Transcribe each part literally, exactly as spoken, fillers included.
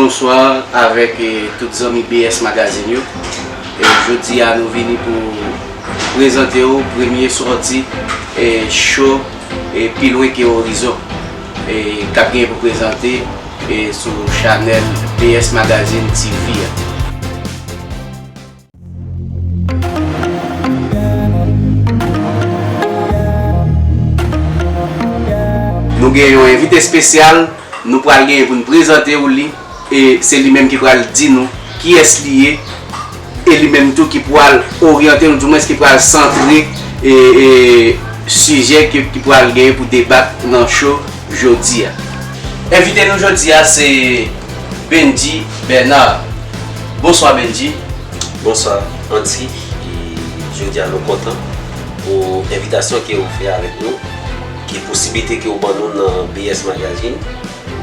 Bonswa avèk, eh, tout zanmi B S Magazine yo. E jodi a nou vini pou prezante w premye sòti, eh, show, eh, Pi lwen ke orizon, eh, k ap genyen pou prezante, eh, sou chanèl B S Magazine T V a. Nou gen yon envite espesyal, nou pral genyen pou n prezante w li, e se li menm ki pral di nou kiyès li ye, e li menm tou ki pral oryante nou, dimwens ki pral santre, e, e, sijè ki, ki pral genyen pou debat nan show jodi a. Envite nou jodi a se Bendji Bernard. Bonswa Bendji. Bonswa Andy. E jodi a nou kontan pou envitasyon ke ou fè avèk nou, ki posiblite ke ou ban nou nan B S Magazine,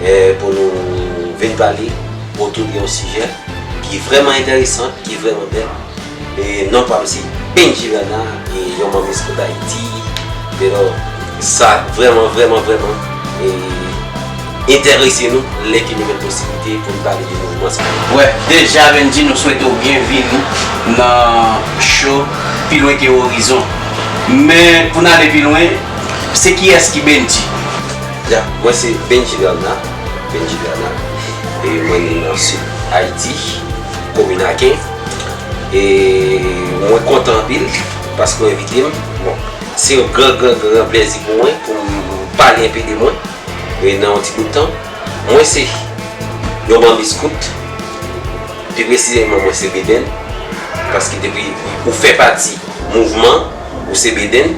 e pou nou vin pale otou de yon sijè ki vrèman enteresan, ki vrèman bèl. E non pa m se Bendji Bernard, e yon manm Scout Ayiti. Alò, sa vrèman, vrèman, vrèman, e, enterese nou lè ke nou gen posiblite pou n pale de mouvman sa. Wè, deja Bendji, nou swete w byenvini nan show Pi lwen ke orizon. Men pou n ale pi lwen, se kiyès ki Bendji? Ya, mwen se Bendji Bernard. Bendji Bernard. E mwen ne nan Sid Ayiti, komin Aken. E mwen kontan anpil paske w envite m. Bon, se yon gran, gran, gran plèzi pou mwen, pou m pale enpe de mwen. E nan yon ti bout tan, mwen se yon manm Scout, pi presizeman, mwen se Beden, paske depi ou fè pati mouvman, ou se Beden,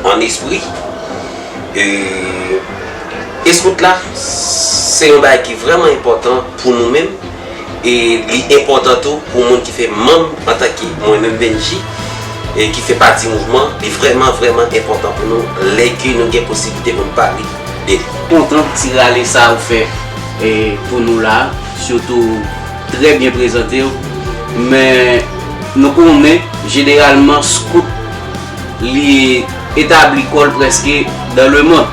an espri. E, Scout la, se yon bagay ki vrèman enpòtan pou nou menm, e li enpòtan tou pou moun ki fè manm antanke mwen menm Bendji, e ki fè pati mouvman, li vrèman, vrèman enpòtan pou nou lè ke nou gen posiblite pou n pale de li. Kontan ti rale sa ou fè, e, pou nou la, sitou trè byen prezante w, men nou konnen jeneralman Scout li etabli kò l prèske dans le monde.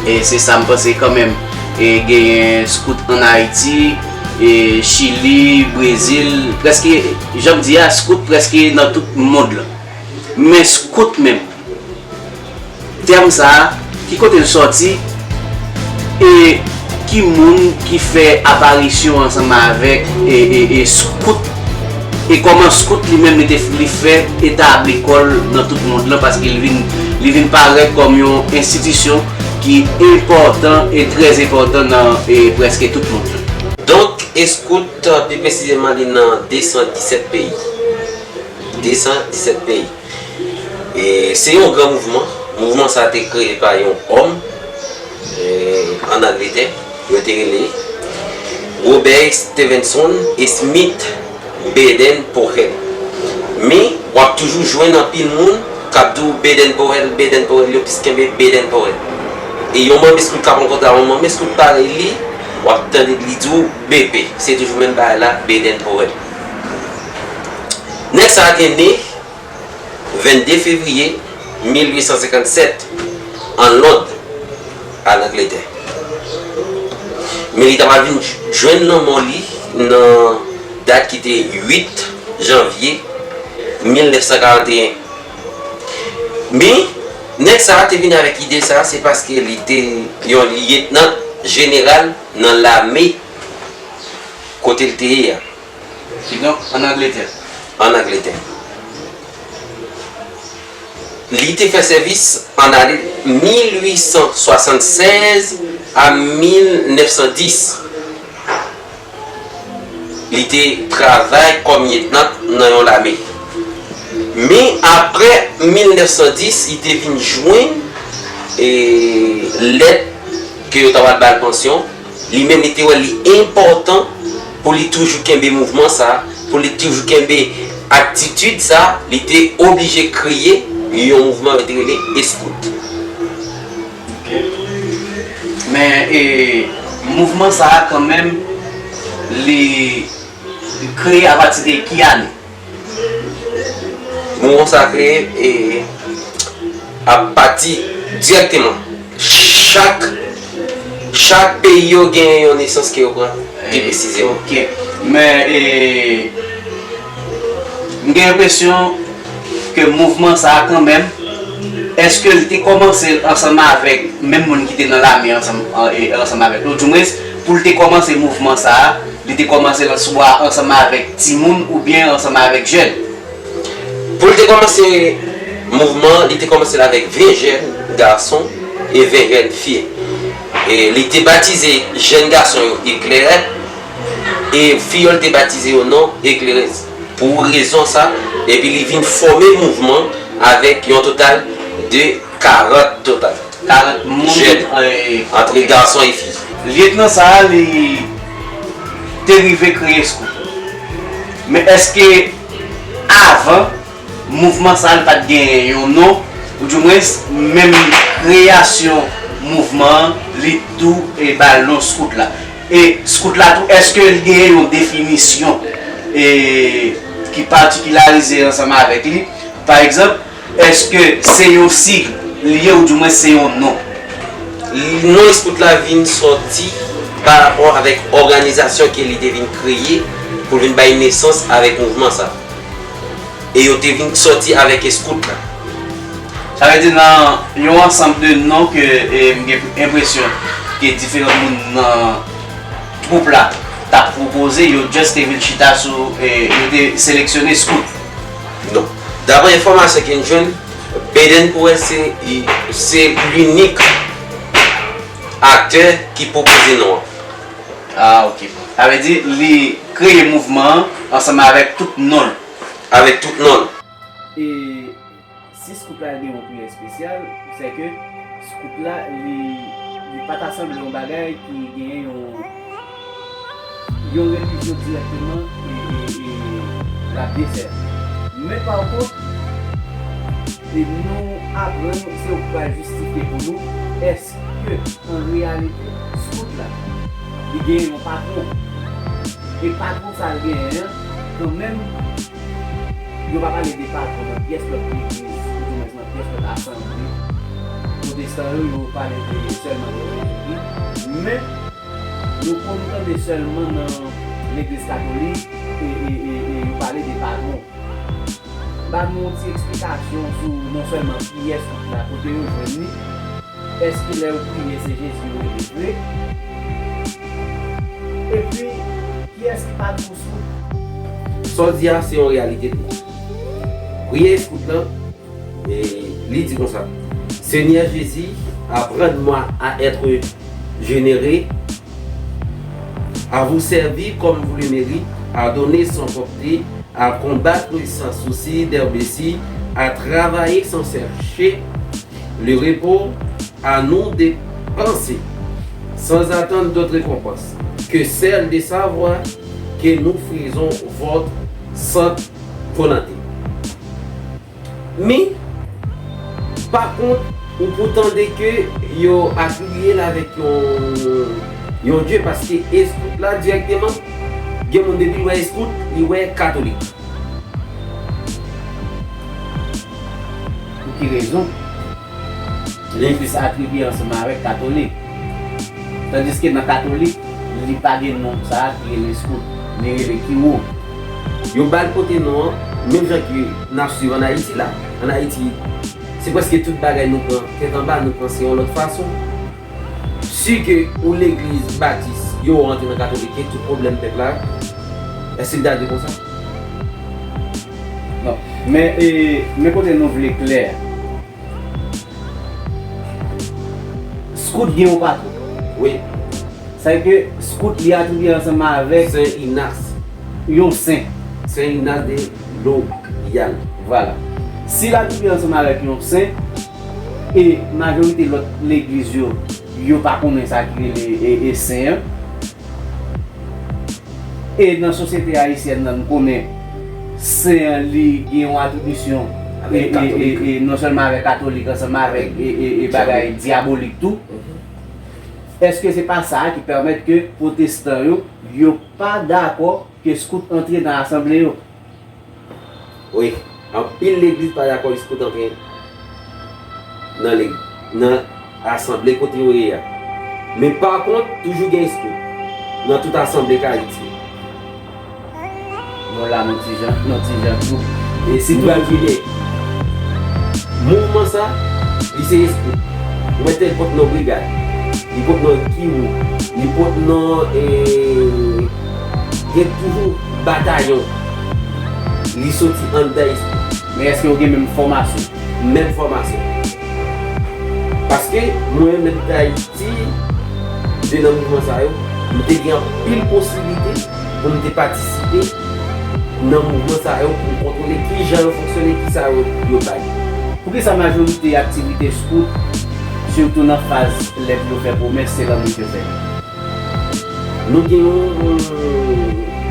E se sa m panse kanmenm. E genyen Scout ann Ayiti, e Chili, Brezil, prèske, jan m di a, Scout prèske nan tout mond lan. Men Scout menm, tèm sa a, ki kote l sòti, e ki moun ki fè aparisyon ansanm avèk, e, e, e Scout, e kòman Scout li menm li te, li fè etabli kò l nan tout mond lan, paske li vin, li vin parèt kòm yon enstitisyon ki enpòtan e trè enpòtan nan, e, prèske tout mond lan. Donk, Scout, pi presizeman, li nan de san disèt peyi. De san disèt peyi. E se yon gran mouvman. Mouvman sa a te kreye pa yon òm, e, ann Angletè. Yo te rele Robert Stevenson Smith Baden-Powell. Men, w ap toujou jwenn anpil moun k ap di w Baden-Powell, Baden-Powell, yo plis kenbe Baden-Powell. E yon manm Scout k ap rankontre a yon manm Scout parèy li, w ap tande li di w B P. Se toujou menm bagay la, Baden-Powell. Nèg sa a te ne vennde fevriye mil uit san senkannsèt, an Lond, ann Angletè. Men li ta pral vin jwenn lanmò li nan dat ki te uit janvye mil nèf san karanteyen. Men, nèg sa a te vin avèk ide sa a, se paske li te yon lyetnan jeneral nan lame kote l te ye a. Kidonk, ann Angletè. Ann Angletè. Li te fè sèvis ann ane mil uit san swasannsèz a mil nèf san dis. Li te travay kòm lyetnan nan yon lame. Men apre mil nèf san dis, li te vin jwenn, e, lèt ke yo ta pral ba l pansyon. Li menm, li te wè li enpòtan pou li toujou kenbe mouvman sa a, pou li toujou kenbe atitid sa a, li te oblije kreye yon mouvman yo te rele Scout. Ok. Men, e, mouvman sa a kanmenm, li kreye apati de ki ane? Mouvman sa a kreye, e, apati dirèkteman chak Chak peyi yo gen yon nesans ke yo pran, pi presizeman. Ok. Men, e, m gen enpresyon ke mouvman sa a kanmenm, èske l te kòmanse ansanm avèk menm moun ki te nan lame ansanm, an, e, ansanm avèk nou? Oudimwens, pou l te kòmanse mouvman sa a, li te kòmanse l swa ansanm avèk timoun oubyen ansanm avèk jèn? Pou l te kòmanse mouvman an, li te kòmanse l avèk ven jèn gason e ven jèn fi. E li te batize jèn gason yo Eklere, e fi yo, li te batize yo non Eklerez. Pou rezon sa, epi li vin fòme mouvman avèk yon total de karant total. Karant moun, jèn, e, antre gason e fi. Lyetnan sa a, li te rive kreye Scout. Men èske avan mouvman sa a, li pa t genyen yon non, oudimwens, menm kreyasyon mouvman an, li tou, e, ba l non Scout la? E Scout la tou, èske l genyen yon definisyon, e, ki patikilarize ansanm avèk li? Pa egzanp, èske se yon sig li ye, oudimwens se yon non? Non Scout la vin sòti pa rapò avèk òganizasyon ke li te vin kreye pou l vin bay nesans avèk mouvman sa. E yo te vin sòti avèk Scout la. Sa vle di nan yon ansanm de non ke, e, m gen enpresyon ke diferan moun nan twoup la t ap pwopoze, yo just te vin chita sou, e, yo te seleksyone Scout. Non. Daprè enfòmasyon ke n jwenn, Beden Powell se, se linik aktè ki pwopoze non an. Ah, ok. Sa vle di, li kreye mouvman an ansanm avèk tout non l. Avèk tout non l. E si Scout la gen yon priyè espesyal, se ke Scout la, li, li pa ta sanble yon bagay ki genyen yon, yon relijyon dirèkteman e, e, e l ap desèvi. Men pa kont, e nou aprann, se ou k pral jistifye pou nou, èske an reyalite, Scout la, li genyen yon patwon. E patwon sa l genyen an, kanmenm, yo pa pale de patwon nan pyès lòt legliz, oudimwens nan pyès lòt asanble pwotestan yo, yo pale de sèlman de Jezikri. Men, nou konn tande sèlman nan legliz katolik, e, e, e, e yo pale de patwon. Ba nou yon ti eksplikasyon sou non sèlman priyè Scout la, kote yo jwenn li, èske lè yo priye se Jezi yo rele vre? Epi, kiyès ki patwon Scout? Sa w di a, se yon reyalite tou. Priyè Scout lan, e, li di konsa, Seigneur Jésus, apprends-moi à être généreux, à vous servir comme vous le méritez, à donner sans compter, à combattre sans souci d'imbécile, à travailler sans chercher le repos, à nous dépenser sans attendre d'autre récompense que celle de savoir que nous faisons votre sainte volonté. Men, pa kont, ou pou tande ke yo atribiye l avèk yon, yon dye, paske Scout la dirèkteman, gen moun depi l wè Scout, li wè katolik. Pou ki rezon? Li plis atribye ansanm avèk katolik. Tandiske nan katolik, li pa gen non sa a ki rele Scout, li rele Kiwo. Yo ba l pote non an, menm jan ke n ap swiv ann Ayiti la. Ann Ayiti, se prèske tout bagay nou pran tèt anba, nou panse yon lòt fason. Si ke ou legliz batis, yo wè w antre nan katolik, tout pwoblèm pèp la, èske l ta dwe konsa? Non. Men, e, men kote nou vle klè. Scout gen yon patwon. Wi. Sa vle di ke Scout li atribye ansanm avèk Sen Inas. Yon sen. Sen Inas de Loyal. Vwala. Si l atribye ansanm avèk yon sen, e majorite lòt legliz yo, yo pa konnen sa ki rele, e, e sen an. E nan sosyete ayisyèn nan, nou konnen sen an, li gen yon atribisyon, e, e, e, e, non sèlman avèk katolik, ansanm avèk, e, e, e bagay dyabolik tou. Èske se pa sa a ki pèmèt ke pwotestan yo, yo pa dakò ke Scout antre nan asanble yo? Wi, anpil legliz pa dakò Scout antre nan leg-, nan asanble kote yo ye a. Men pa kont, toujou gen eskout nan tout asanble k Ayiti. Bon, la, nou ti jan, nou ti jan tou. E si tou bagay gen, mouvman sa, li se eskout. Ou wè tèl pot non brigad, li pot non kiwo, li pot non, e, gen toujou batayon. Li soti anndan eskout. Men èske yo gen menm fòmasyon? Menm fòmasyon. Paske mwen menm t Ayiti, m te nan mouvman sa yo, m te gen anpil posiblite pou m te patisipe nan mouvman sa yo, pou m kontwole kijan yo fonksyone, kisa yo, yo bay. Poukisa majorite aktivite scout, sitou nan faz lè pou yo fè pwomès, se lannuit yo fè? Nou gen yon,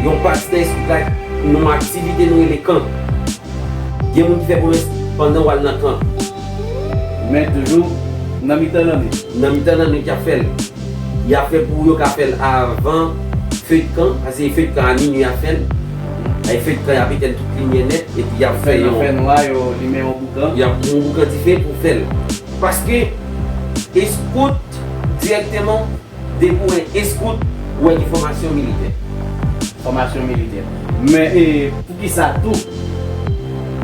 yon pati nan eskout la, yon aktivite nou rele kan. Gen moun ki fè pwomès pandan w al nan kan. Men toujou nan mitan lannuit. Nan mitan lannuit y ap fè l. Y ap fè pou yo ka fè l avan fedkan, paske fedkan a minui y ap fè l. Ay fedkan y ap etèn tout limyè nèt epi y ap fè yon. Fè nwa, yo limen yon boukan. Y ap yon boukan dife pou fè l. Paske eskout dirèkteman, depi w wè eskout, ou wè gen fòmasyon militè. Fòmasyon militè. Men e, poukisa tou,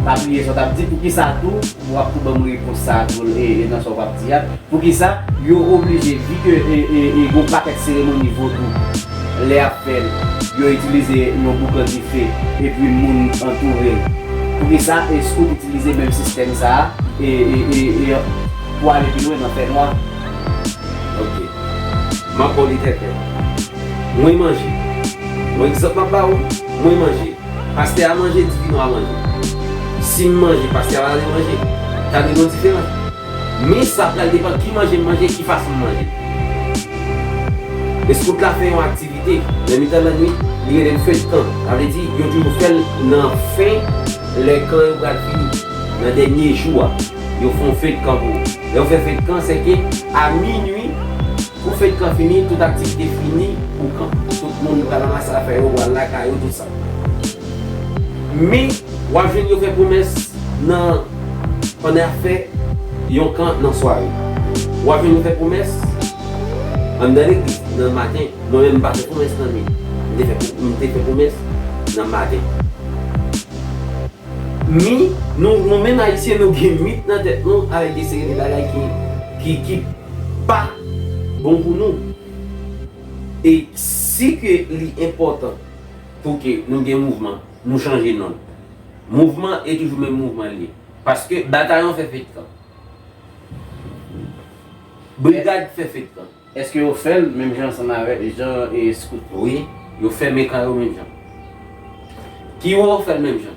pa bliye sa w t ap di, poukisa tou, w ap tou ban m repons sa a tou e, e nan sa w p ap di a, poukisa yo oblije, vi ke e, e, e, gon pakèt seremoni vodou, lè y ap fè l, yo itilize yon boukan dife, epi moun antoure l. Poukisa eskout itilize menm sistèm sa a e, e, e, e, pou ale pi lwen nan fènwa? Ok. M ap ba w li trè klè. Mwen manje. Yon egzanp m ap ba ou, mwen manje. Pastè a manje, divino a manje. Si m manje, pastè a pa dwe manje. Ka gen yon diferans. Men sa pral depann ki manje m manje, ki fason m manje. Eskout la fè yon aktivite nan mitan lannuit, li rele l fedkan. Sa vle di, yo toujou fè l nan fen lè kan yo pral fini, nan dènye jou a. Yo fè yon fedkan pou ou. Lè yo fè fedkan, se ke a minui, pou fedkan fini, tout aktivite fini pou kan. Tout moun pral ranmase afè yo, pral lakay yo, tout sa. Men, w ap jwenn yo fè pwomès nan, pandan y ap fè yon kan nan sware. W ap jwenn yo fè pwomès anndan legliz, nan maten. Mwen menm, m pa fè pwomès nan nuit. M te fè, m te fè pwomès nan maten. Men, nou, nou menm Ayisyen, nou gen mit nan tèt nou avèk de seri de bagay ki, ki, ki pa bon pou nou. E si ke li enpòtan pou ke nou gen mouvman, nou chanje non l. Mouvman e toujou menm mouvman l ye. Paske batayon fè fedkan. Brigad fè fedkan. Èske yo fè l menm jan ansanm avèk jan e scout yo? Wi, yo fè men kan yo menm jan. Kiwo fè l menm jan.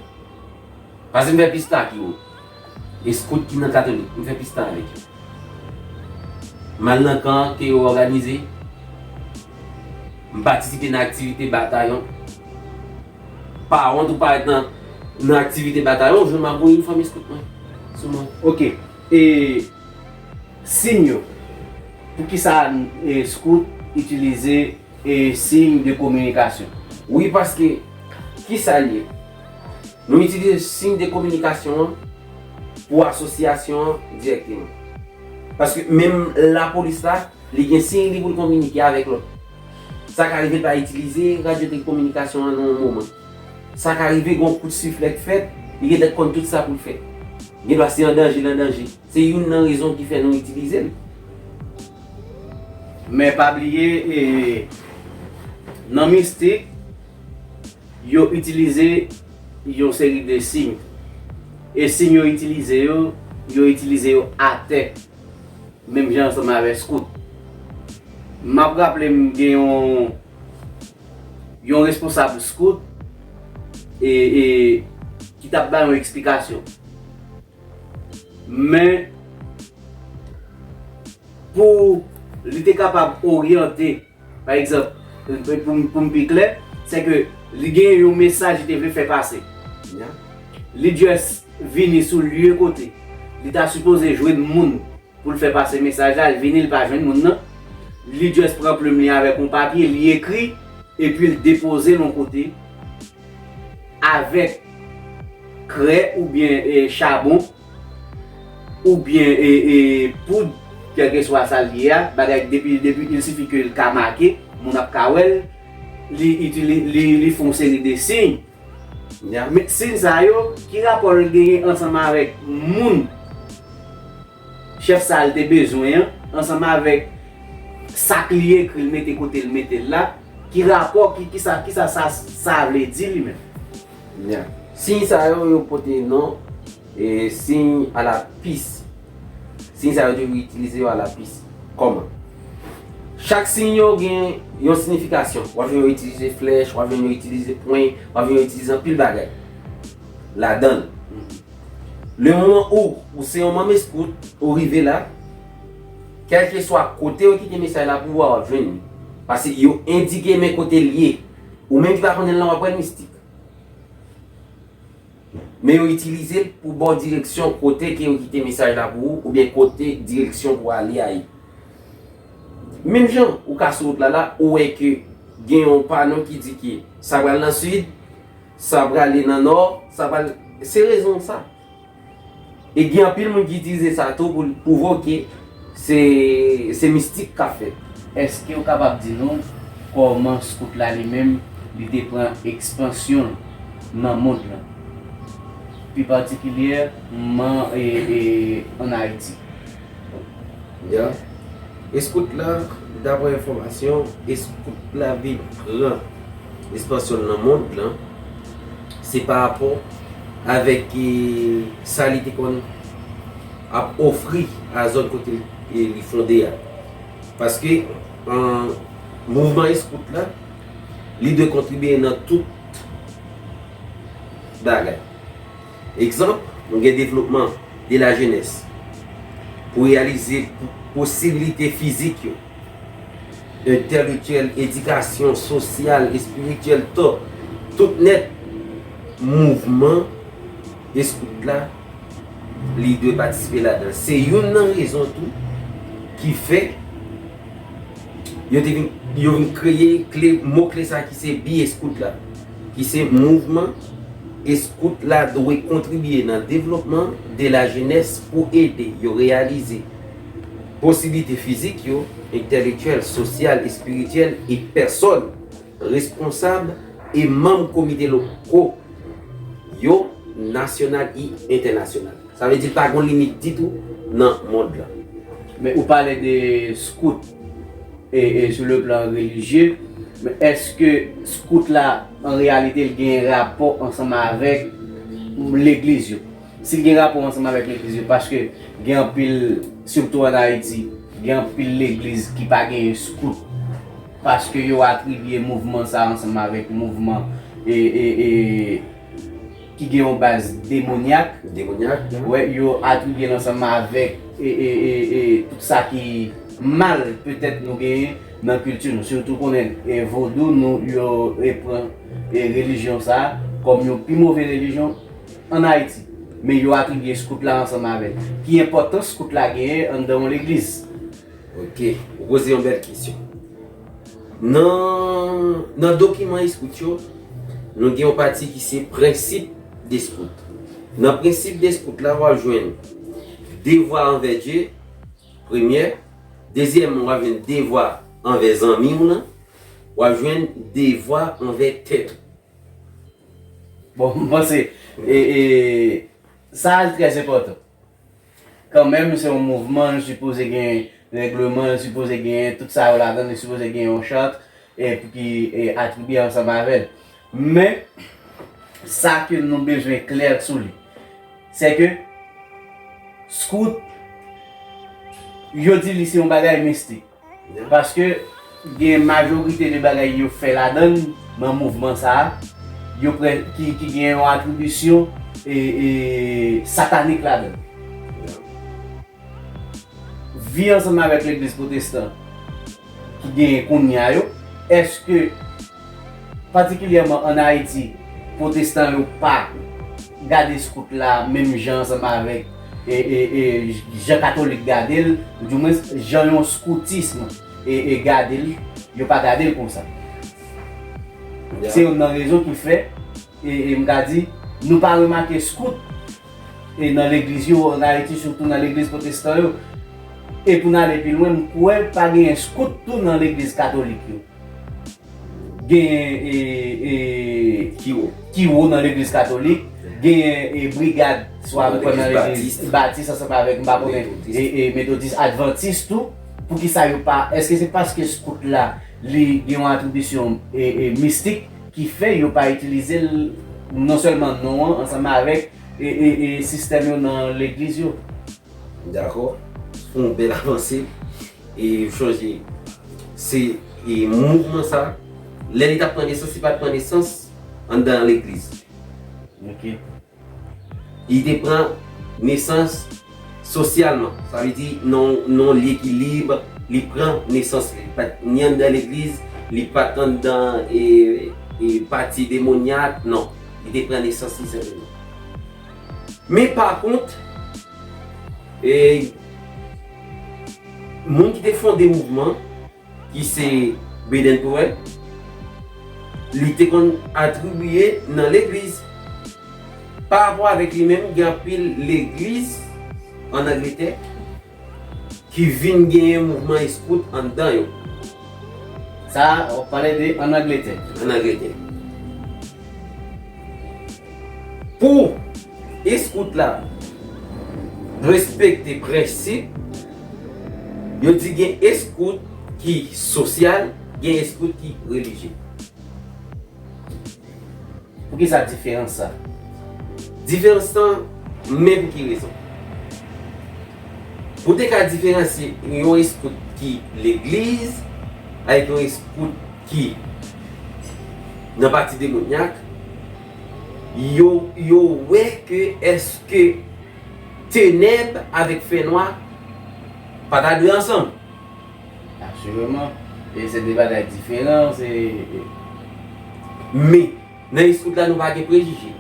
Paske m fè pista kiwo. E scout ki nan katolik, m fè pista avèk yo. M al nan kan ke yo òganize. M patisipe nan aktivite batayon. Pa wont ou parèt nan, nan aktivite batayon, ou jwenn m ak yon inifòm eskout mwen sou mwen. Ok. E siy yo? Poukisa e, scout itilize e, siy de kominikasyon? Wi, paske, kisa l ye? Nou itilize siy de kominikasyon an pou asosyasyon an dirèkteman. Paske menm lapolis la, li gen siy li pou l kominike avèk lòt. Sa ka rive l pa itilize radyo telekominikasyon an nan yon moman. Sa ka rive gen yon kout siflèt fèt, li gentan konn tout sa pou l fè. Gen dwa se an danje, l an danje. Se youn nan rezon ki fè nou itilize l. Men pa bliye, e, nan mistik, yo itilize yon seri de siy. E siy yo itilize yo, yo itilize yo atè. Menm jan ansanm avèk scout. M ap raple m gen yon, yon responsab scout e, e ki t ap bay yon eksplikasyon. Men, pou li te kapab oryante, pa egzanp, pou, pou, pou m pi klè, se ke li gen yon mesaj li te vle fè pase. Li just vini sou lye kote li ta sipoze jwenn moun pou l fè pase mesaj la, li vini, li pa jwenn moun nan. Li just pran plim li avèk yon papye, li ekri, epi l depoze l yon kote avèk krè oubyen e, chabon oubyen e, e, poud kèlkeswa sa l ye a, bagay depi, depi il sifi ke l ka make, moun ap ka wè l, li itili-, li, li fè yon seri de siy. Men siy sa yo, ki rapò l genyen ansanm avèk moun chèf sa a l te bezwen an, ansanm avèk sa k li ekri l mete kote l mete l la, ki rapò, ki, kisa, kisa sa, sa vle di li menm? Siy sa yo, yo pote non e siy a la pis. Siy sa yo toujou itilize yo a la pis. Kòman? Chak siy yo gen yon siyifikasyon. W ap jwenn yo itilize flèch, w ap jwenn yo itilize pwen, w ap jwenn yo itilize anpil bagay ladan l. Lemoman ou, ou se yon manm eskout, ou rive la, kèlkeswa kote yo kite mesaj la pou ou a, w ap jwenn li. Paske yo endike men kote l ye. Ou menm ki pa konnen l lan, w ap wè l mistik. Men yo itilize l pou ba w direksyon kote ke yo kite mesaj la pou ou, oubyen kote direksyon pou ale a ye. Menm jan ou ka sou wout la la, ou wè ke gen yon pano ki di ke sa pral nan sid, sa prale nan nò, sa pral. Se rezon sa. E gen anpil moun ki itilize sa tou pou pwouve w ke se, se mistik k ap fèt. Èske w kapab di nou kòman skout la li menm li te pran ekspansyon l nan mond lan, pi patikilyèman e, e, ann Ayiti? Ya. Eskout la, daprè enfòmasyon, eskout la vin pran ekspansyon l nan mond lan, se pa rapò avèk e, sa li te konn ap ofri a zòn kote li, li fonde a. Paske an, mouvman eskout la, li dwe kontribye nan tout bagay. Egzanp, nou gen devlopman de la jenès pou reyalize posibilite fizik yo, entèlektyèl, edikasyon, sosyal, espirityèl, to, tout nèt mouvman eskout la, li dwe patisipe ladan. Se youn nan rezon tou ki fè yo te vin, yo vin kreye kle, mo kle sa ki se bi eskout la, ki se mouvman eskout la dwe kontribye nan devlopman de la jenès pou ede yo reyalize posiblite fizik yo, entèlektyèl, sosyal, espirityèl e pèsòn responsab e manm komite loko yo, nasyonal e entènasyonal. Sa vle di pa gon limit ditou nan mond lan. Men ou pale de skout e, e sou le plan relijye, men èske skout la an reyalite l gen rapò ansanm avèk legliz yo? Si l gen rapò ansanm avèk legliz yo, paske gen anpil, sitou ann Ayiti, gen anpil legliz ki pa genyen skout, paske yo atribye mouvman sa a ansanm avèk mouvman e, e, e, ki gen yon baz demonyak. Demonyak. Wè, yo atribye l ansanm avèk e, e, e, e, tout sa ki mal petèt nou genyen nan kilti nou. Sitou konnen e, vodou nou, yo e, pran e, relijyon sa a kòm yon pi move relijyon ann Ayiti. Men yo atribye skout la ansanm avè l. Ki enpòtans skout la genyen anndan yon legliz? Ok, ou poze yon bèl kesyon. Nan, nan dokiman eskout yo, nou gen yon pati ki se prensip de skout. Nan prensip de skout la, w ap jwenn devwa anvè Dye, premyè. Dezyèmman, w ap jwenn devwa anvè zanmi w lan. W ap jwenn devwa anvè tèt ou. Bon, m panse e, e, sa a trè enpòtan. Kanmenm, se yon mouvman, li sipoze gen règleman, li sipoze gen tout sa yo ladan, li sipoze gen yon chart e, pou ki e, atribye ansanm avè l. Men, sa ke nou bezwen klè sou li, se ke skout, yo di li se yon bagay mistik. Paske gen majorite de bagay yo fè ladan l nan mouvman sa a, yo prè, ki, ki gen yon atribisyon e, e, satanik ladan l. Vi ansanm avèk legliz pwotestan ki genyen kounye a yo, èske patikilyèman ann Ayiti, pwotestan yo pa gade skout la menm jan ansanm avèk e, e, e, jan katolik gade l, oudimwens jan yon skoutism e, e, gade l, yo pa gade l konsa. Se youn nan rezon ki fè e, e, m ka di, nou pa remake skout e, nan legliz yo, ann Ayiti, sitou nan legliz pwotestan yo, E pou n ale pi lwen, m kwè pa genyen skout tou nan legliz katolik yo. Genyen e, e, kiwo, kiwo nan legliz katolik, genyen e brigad, swa nou kwè nan legliz batis ansanm avèk, m pa konnen, e, e metodis, advantis tou. Poukisa yo pa, èske se paske skout la, li gen yon atribisyon e, e mistik ki fè yo pa itilize l, non sèlman non an ansanm avèk e, e, e sistèm yo nan legliz yo? Dakò. Se yon bèl avanse. E ou chonje, se, e mouvman sa, lè li t ap pran nesans, li pa t pran nesans anndan legliz. Ok. Li te pran nesans sosyalman. Sa vle di, nan, nan yon lye ki lib, li pran nesans li. Li pa t ni anndan legliz, li pa t anndan e, e pati demonyak, non. Li te pran nesans li senpleman. Men pa kont, e, moun ki te fonde mouvman, ki se Baden-Powell, li te konn atribiye nan legliz. Pa rapò avèk li menm, gen anpil legliz ann Angletè ki vin genyen mouvman eskout anndan yo. Sa a, w ap pale de ann Angletè. Ann Angletè. Pou eskout la respekte prensip, yo di gen eskout ki sosyal, gen eskout ki relijye. Poukisa diferans sa? Diferans lan, men pou ki rezon. Pou te ka diferansye yon eskout ki legliz avèk yon eskout ki nan pati demonyak, yo, yo wè ke èske tenèb avèk fènwa pa ta dwe ansanm. Asireman. E se de bagay diferan, se. Men, nan eskout la, nou pa gen prejije.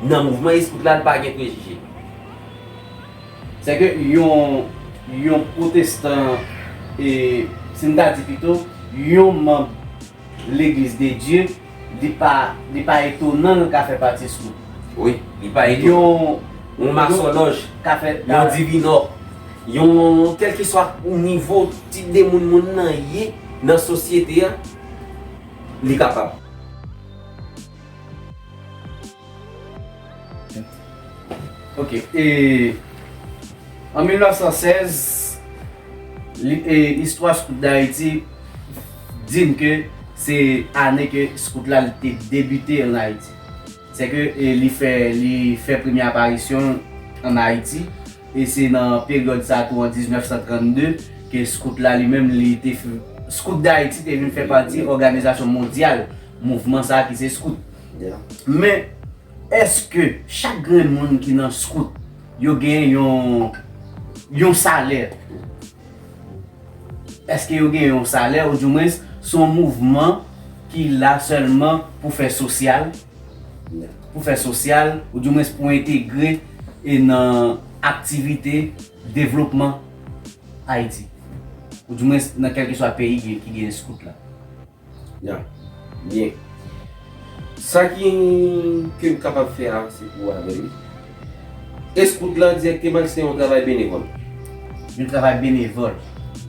Nan mouvman eskout la, nou pa gen prejije. Se ke yon, yon pwotestan, e, si n ta di pito, yon manm Legliz de Dye, li pa, li pa etonan l ka fè pati eskout. Wi, li pa etonan. Yon, yon masòlòj, yon divinò, yon kèlkeswa nivo, tip de moun moun nan ye nan sosyete a, li kapab. Ok, e an mil nèf san sèz, li, e, istwa Scout d'Haïti di n ke se ane ke Scout la li te debite ann Ayiti. Se ke, e, li fè, li fè premye aparisyon ann Ayiti, e se nan peryòd sa tou an diznèf san trannde ke Scout la li menm li te f-, Scout d'Haïti te vin fè pati òganizasyon mondyal mouvman sa ki se Scout. Men, èske chak grenn moun ki nan Scout, yo gen yon, yon salè? Èske yo gen yon salè, oudimwens, se yon mouvman ki la sèlman pou fè sosyal, pou fè sosyal, oudimwens pou entegre e nan aktivite devlopman Ayiti, oudimwens nan kèlkeswa peyi ki, ki gen Scout la? Ya. Byen. Sa ki, ke m kapab fè a, se pou avè l. Eskout la, dirèkteman, se yon travay benevòl. Yon travay benevòl.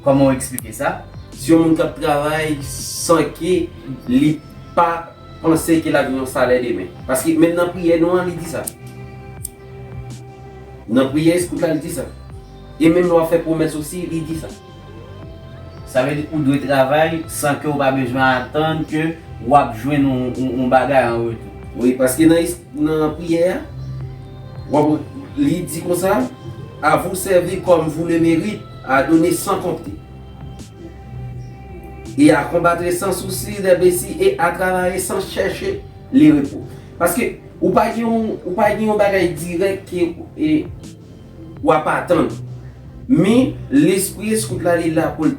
Kòman w eksplike sa? Se yon moun k ap travay san ke li pa panse ke l ap gen yon salè demen. Paske menm nan priyè nou an, li di sa. Nan priyè eskout la, li di sa. E menm lè w ap fè pwomès osi, li di sa. Sa vle di ou dwe travay san ke w pa bezwen atann ke w ap jwenn yon, yon, yon bagay an retou. Wi, paske nan, nan priyè a, w ap, li di konsa, à vous servir comme vous le méritez, à donner sans compter, et à combattre sans souci des blessures et à travailler sans chercher le repos. Paske ou pa gen yon, ou pa gen yon bagay dirèk ke, e, w ap atann. Men, lespri eskout la, li la pou l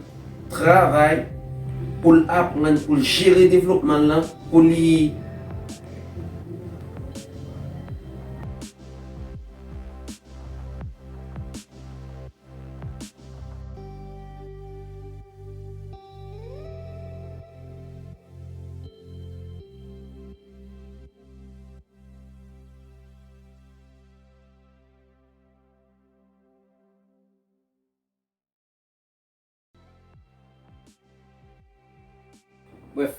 travay, pou l aprann, pou l jere devlopman l lan, pou li Brèf,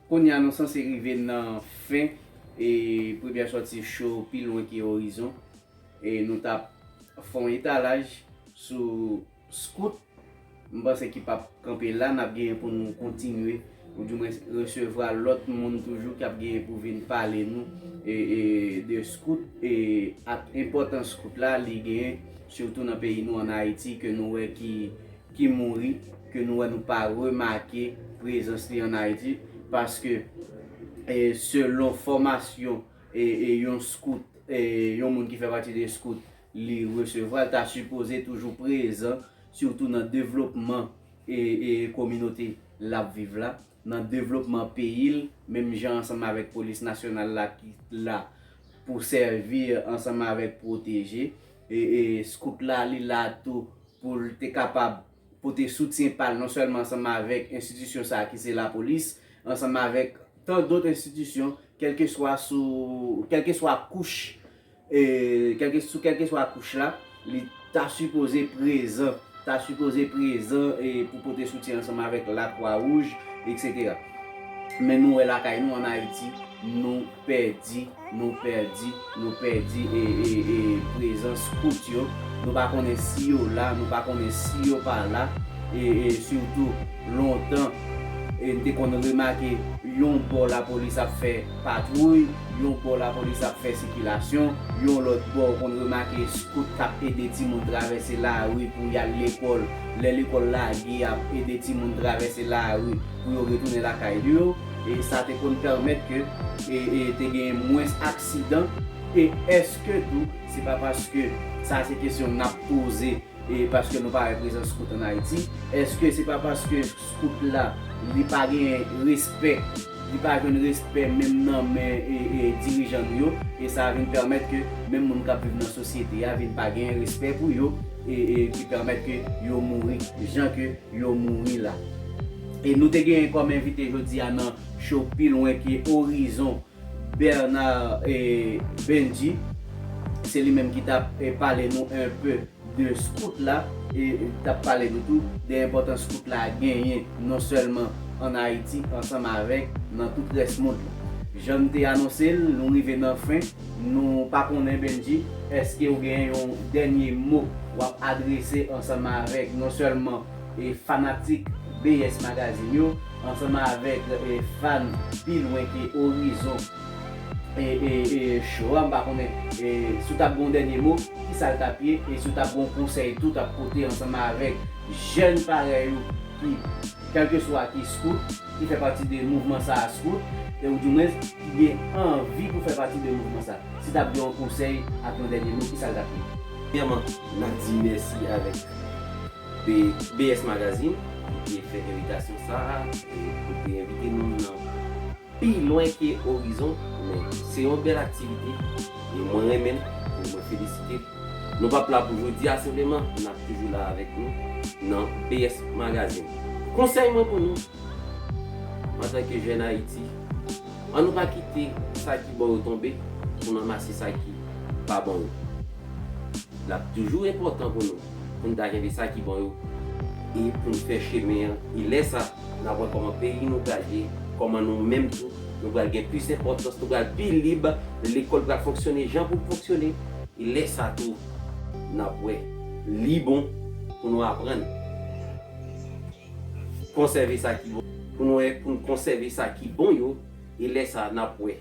kounye a nou sanse rive nan fen e premyè sòti cho Pi Lwen Ke Orizon. E nou t ap fè yon etalaj sou Scout. M panse ki p ap kanpe la, n ap genyen pou nou kontinye, oudimwen resevwa lòt moun toujou k ap genyen pou vin pale nou e, e, de Scout e ak enpòtans Scout la li genyen, sitou nan peyi nou ann Ayiti, ke nou wè ki, ki mouri, ke nou wè nou pa remake prezans li ann Ayiti, paske e, selon fòmasyon e, e, yon Scout, e, yon moun ki fè pati de Scout, li resevwa, l ta sipoze toujou prezan, sitou nan devlopman e, e, kominote l ap viv la, nan devlopman peyi l, menm jan ansanm avèk polis nasyonal la ki la pou sèvi ansanm avèk pwoteje. E, e, Scout la, li la tou pou l te kapab pote soutyen pa l non sèlman ansanm avèk enstitisyon sa a ki se lapolis, ansanm avèk tan dòt enstitisyon, kèlkeswa sou, kèlkeswa kouch, e, kèlke, sou kèlkeswa kouch la, li ta sipoze prezan, ta sipoze prezan e pou pote soutyen ansanm avèk Lakwa Wouj, etsetera. Men nou wè lakay nou ann Ayiti, nou pèdi, nou pèdi, nou pèdi e, e, e prezans Scout yo. Nou pa konnen si yo la, nou pa konnen si yo pa la. E, e sitou, lontan, e n te konn remake yon bò lapolis ap fè patwouy, yon bò lapolis ap fè sikilasyon, yon lòt bò ou konn remake Scout k ap ede timoun travèse lari pou y al lekòl. Lè lekòl lage, y ap ede timoun travèse lari pou yo retounen lakay yo. E sa te konn pèmèt ke e, e, te gen mwens aksidan. E èske tou, se pa paske, sa se kesyon n ap poze, e paske nou pa wè prezans Scout ann Ayiti, èske se pa paske Scout la, li pa gen respè, li pa jwenn respè menm nan men e, e, dirijan nou yo, e sa vin pèmèt ke menm moun k ap viv nan sosyete a vin pa gen respè pou yo, e, e ki pèmèt ke yo mouri jan ke yo mouri la. E nou te genyen kòm envite jodi a nan cho Pi Lwen Ke Orizon, Bernard e, Benji. Se li menm ki t ap e, pale nou enpe de Scout la, e t ap pale nou tou de enpòtans Scout la genyen non sèlman ann Ayiti, ansanm avèk nan tout rès mond lan. Jan m te anonse l, nou rive nan fen. Nou pa konnen, Benji, èske ou gen yon dènye mo w ap adrese ansanm avèk non sèlman e fanatik B S Magazine yo, ansanm avèk e fan Pi Lwen Ke Orizon e, e, e show a, m pa konnen e si w t ap gen yon dènye mo, ki sa l t ap ye, e si w t ap gen yon konsèy tou w t ap pote ansanm avèk jèn parèy ou ki, kèlkeswa ki Scout, ki fè pati de mouvman sa a Scout, e oudimwens ki gen anvi pou fè pati de mouvman sa a. Si w t ap gen yon konsèy ak yon dènye mo, ki sa l t ap ye? Premyèman, n ap di mèsi avèk B-, B S Magazine ki te fè envitasyon sa a, e pou te envite nou nan Pi Lwen Ke Orizon, men se yon bèl aktivite, e mwen renmen l, e mwen felisite l. Nou p ap la pou jodi a senpleman, n ap toujou la avèk nou nan B S Magazine. Konsèy mwen pou nou, antanke jèn Ayiti, ann nou pa kite sa ki bon yo tonbe pou n ranmase sa ki pa bon yo. L ap toujou enpòtan pou nou, pou n ta kenbe sa ki bon yo, e pou n fè chemen an. E lè sa, n ap wè kòman peyi nou pral ye, kòman nou menm tou, nou pral gen plis enpòtans, nou pral pi lib, lekòl pral fonksyone jan pou l fonksyone. E lè sa tou, n ap wè li bon pou nou aprann konsève sa ki bon, pou nou wè, pou n konsève sa ki bon yo. E lè sa, n ap wè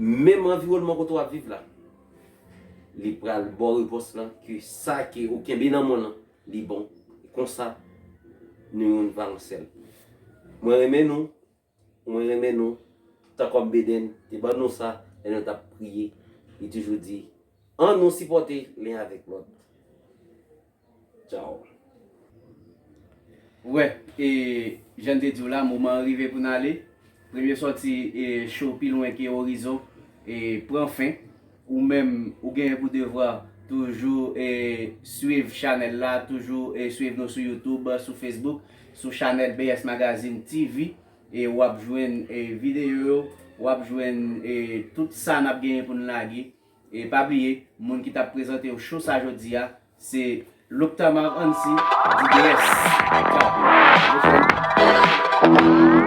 menm anviwònman kote w ap viv la, li pral ba w repons lan ke sa ke ou kenbe nan men w lan, li bon. E konsa, nou youn va yon sèl. Mwen renmen nou, mwen renmen nou, tan kòm Beden te ban nou sa, lè nou t ap priye, li toujou di, ann nou sipòte len avèk lòt. Tchaw. Wè, e, jan m te di w la, moman an rive pou n ale. Premye sòti, e, show Pi Lwen Ke Orizon, e, pran fen. Ou menm, ou genyen pou devwa toujou, e, swiv chanèl la, toujou, e, swiv nou sou YouTube, sou Facebook, sou chanèl B S Magazine T V. E w ap jwenn, e, videyo yo, w ap jwenn, e, tout sa n ap genyen pou n lage. E pa bliye, moun ki t ap prezante w show sa jodi a, se Louktamar Ansi, D B S. Tchaw.